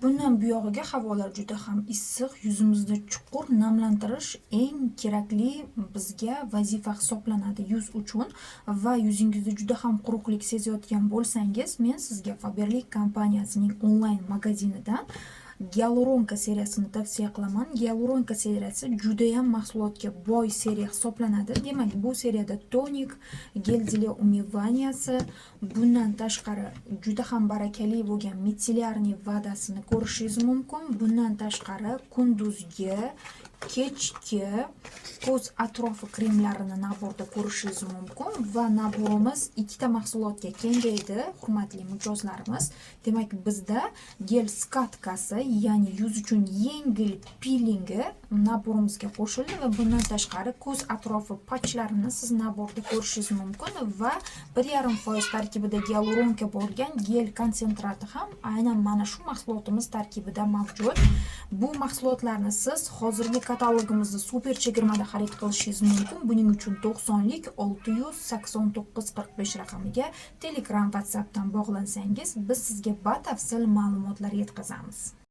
Bundan buyog'iga havolar juda ham issiq, yuzimizni chuqur namlantirish eng kerakli bizga vazifa hisoblanadi yuz uchun. Va yuzingizda juda ham quruqlik sezayotgan bo'lsangiz, men sizga Faberlic kompaniyasining onlayn magazinidan Гиалуронка seriyasini tavsiya qilaman. Гиалуронка seriyasi judayam mahsulotga boy seriya hisoblanadi. Demak, bu seriyada tonik, гель для умывания si, bundan tashqari juda ham barakali bo'lgan мицеллярный вода sini ko'rishingiz mumkin. Bundan tashqari kunduzgi, kechki, ko'z atrofi kremlarini набор da ko'rishingiz mumkin va набор imiz ikkita mahsulotga kengaydi, hurmatli mijozlarimiz. Demak, bizda гель скатка si, ya'ni yuz uchun yengil pilingi набор imizga qo'shildi va bundan tashqari ko'z atrofi patchlarini siz набор da ko'rishingiz mumkin va 1,5% tarkibida гиалуронка bo'lgan gel konsentrati ham aynan mana shu mahsulotimiz tarkibida mavjud. Bu mahsulotlarni siz hozirgi katalogimizni super chegirmada xarid qilishingiz mumkin. Buning uchun 90 689 45 raqamiga Telegram, WhatsAppdan bog'lansangiz, biz sizga batafsil ma'lumotlar yetkazamiz.